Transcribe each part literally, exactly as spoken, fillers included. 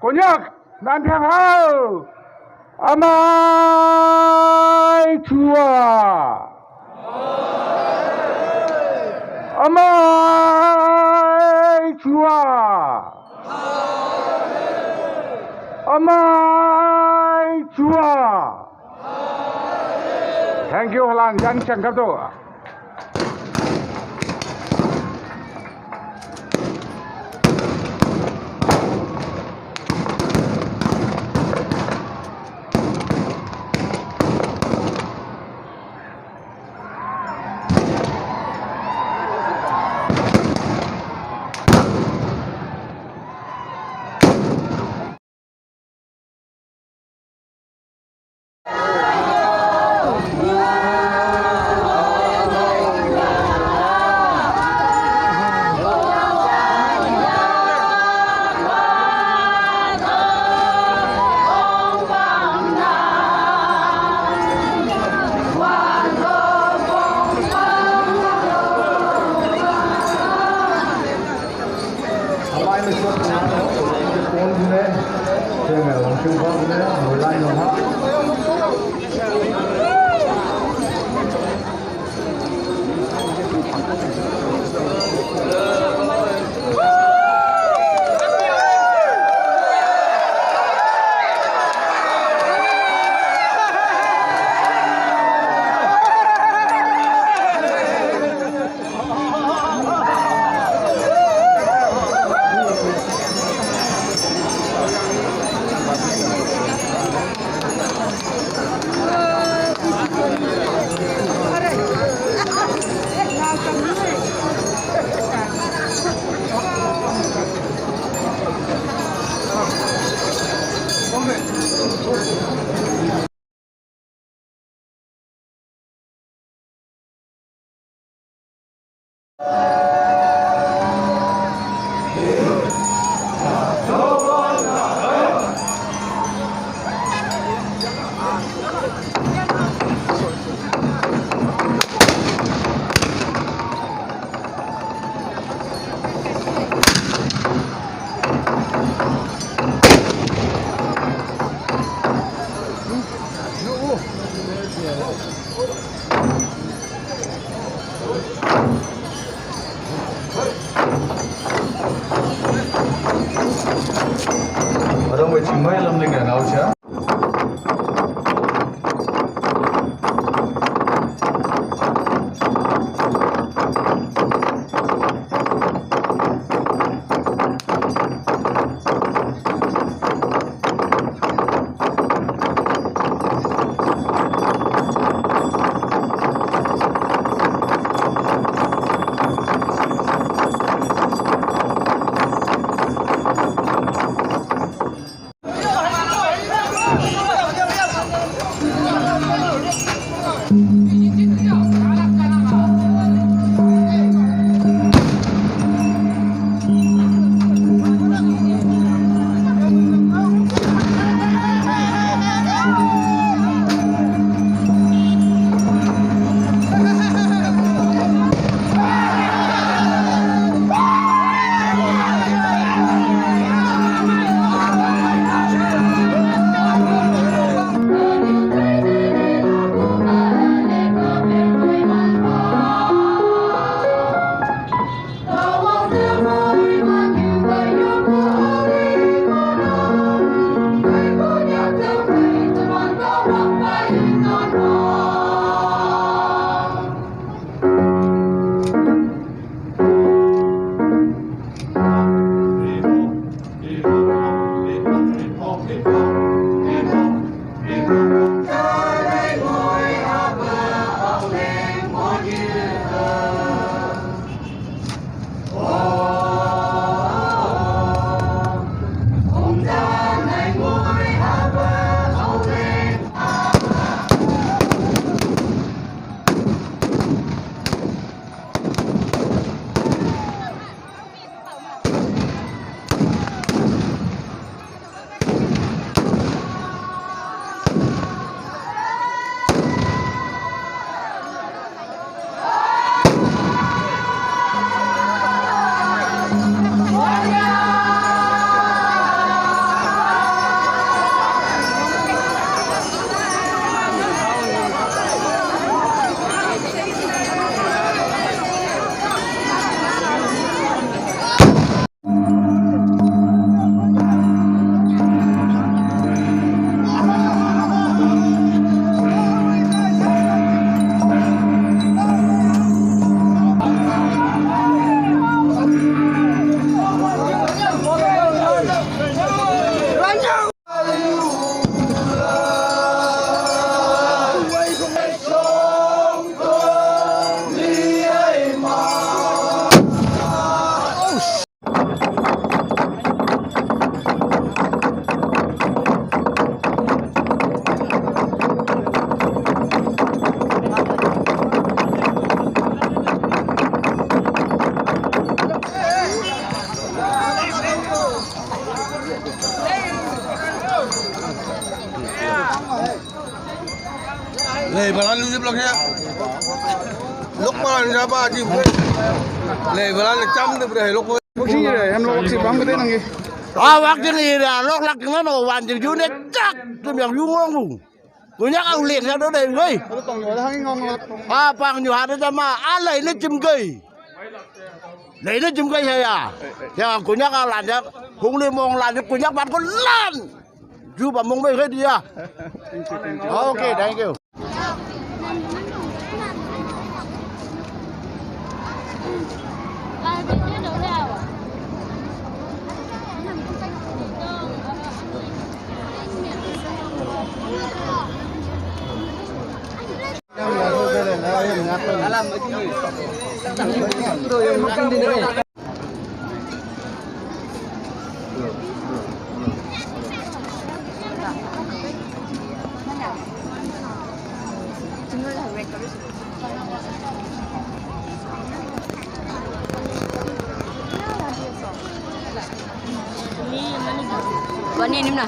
Konyak, nan thang hau. Amai chua. Amai chua. Amai chua. Thank you, Halang Jang Chang Kapto. Lok palan siapa ji? Lei palan cam tu bre lok. Boxing ire, em lok boxing bang kete nanggi. Ah, boxing ire, lok lak kena no wan jing ju ne cak tu yang ju ngong bu. Kunyak au lek sa do dei ngai. Alu pang nyu ada hangi ngong lok. Ah, pang nyu ada sama alai ne jim gai. Lei ne jim gai ya. Ya kunyak au lan ya. Hung le mong lan kunyak bat ko lan. Ju ba mong bai khai dia. Thank you, thank you. Okay, thank you. Wani ni na.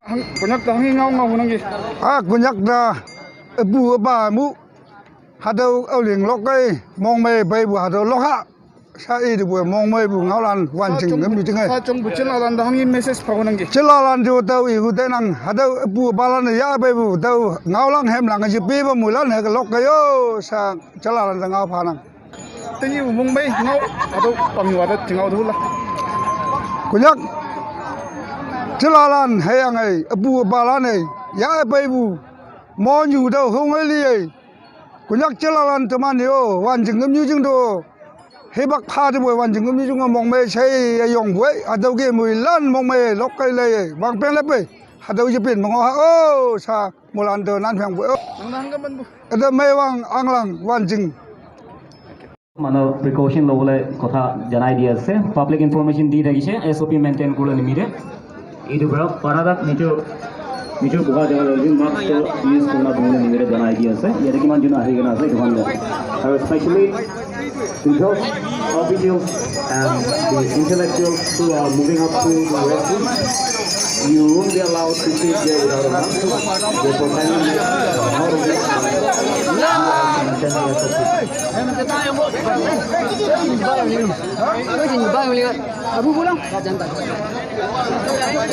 Hang, Konyak ta hangi ngau ngau nanggi. Ah, Konyak ta apu apa mu. Hatüo Aoleang lok kai, mongmei peipu hatüo lok ha. Sha i tepu mongmeipu ngaolan wanjing ngam yu jing ai. Sa chong bu chilalan ta hangi message pha nanggi. Chilalan tu tao i hu tenang, hatüo apu apalan ya peipu tao ngaolan hemlan ye pe pa mulan he lok kai yo, sa chilalan ta ngao pha nang. Tenyih mongmei ngao, hatüo pang yu hatüo ngao tu la. Konyak. Chilalan hüyange, apu apalan e, ya peipu. Monyu tao hong e li e. Konyak chilalan teman yo, wanjing ngam yu jing do. Hibak pha tepu wanjing ngam yu jing mongmei sei yong bu e, hatüo ke muilan mongmei lok kai le, wangpeng le pei. Hatüo ye pin mong ha o, sa mulan te nan phang bu o. Nang nang ka man bu. Hatüo mei wang anglang wanjing. Mane precaution lobole kotha janai di ase. Public information di thakise, S O P maintain kuribole nimite. Etu para para tak nijo, nijo boga jaga loi mask to use kuribole nimite janai di ase. Yate kiman jun ahi kena ase, etu khan loi. Aru especially to those officials and the intellectuals who are moving up to the restroom, you won't be allowed to sit there without a mask. Therefore, kindly, uh, how do we, uh, you are in the center of the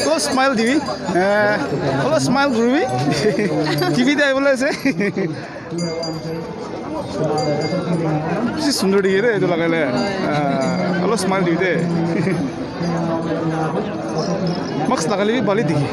Hello, smile dibi. Eh, hello, smile kuribi. T V te ahibole ase. Bishi sundor dikhi de, etu lagai le. Ah, hello, smile dibi de. Mask lagai le bi bhal dikhi.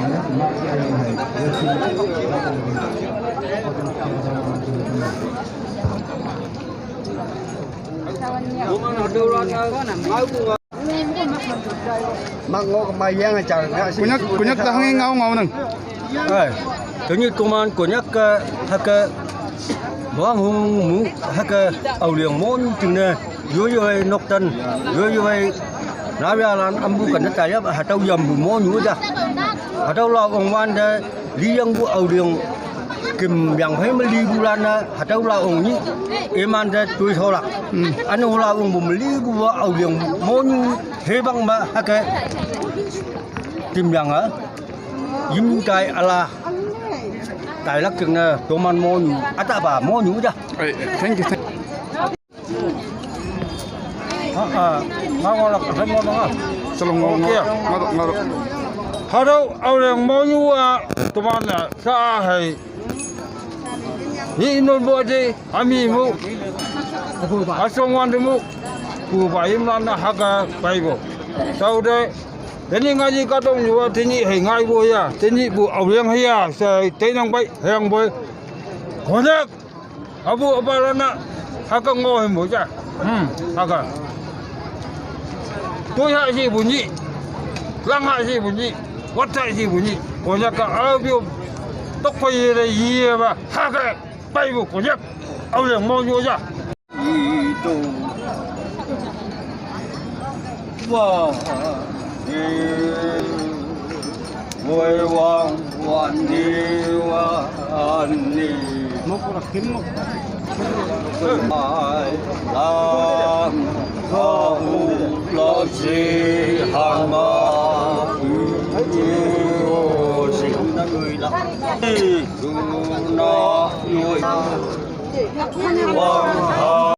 Konyak, Konyak ta hangi ngao ngao nang. Ai, tenyih toman Konyak ke hake bang hung mu hake Aoleang mon jingne, yo yo ai noktan, yo yo ai naoyalan ampu kan ta yap hatüo yampu monyu ja. Hatüo la ong wan de, liyangpu Aoleang küm yang phei me lipu lan-e, hatüo la ong nyih, iman te toi sholak. Hmm. Üne-o la ongpu me lipu Aoleang monyu, hüpang me hake. Tim yang-a, yim tai üla, tailak jingne, toman monyu, ütahpa monyu ja. Hey, thank you, thank you. Ah, ah, ngao ngao lak, ngao ngao lak. Shalom, ngao ngao. Okay. Ngao, ngao. Hatüo Aoleang monyu-a, toman-e, sa hei. Ni non bo je, ami mu. Asong wan de mu. Ku ba yim lan na hake peipu. Sau dai. Teni ngai ni ka tong yu wa teni hei ngai bo ya. Teni bu au liang hei ya. Sai tei nang bai hei yang boi. Konyak. Abu aba lana. Haka ngo hei mo ya. Hmm. Haka. Tui ha si bu ni. Lang ha si bu ni. Wat ha si bu ni. Konyak ka au biu. Tok pai ye le ye ba. Haka. Pai bu Konyak. Au liang mo yu ya. Ito. Wa. Wai wang wan ni wan ni. Mai lang kau lo si hang ma. U si na lui la. Su na lui. Wang ha.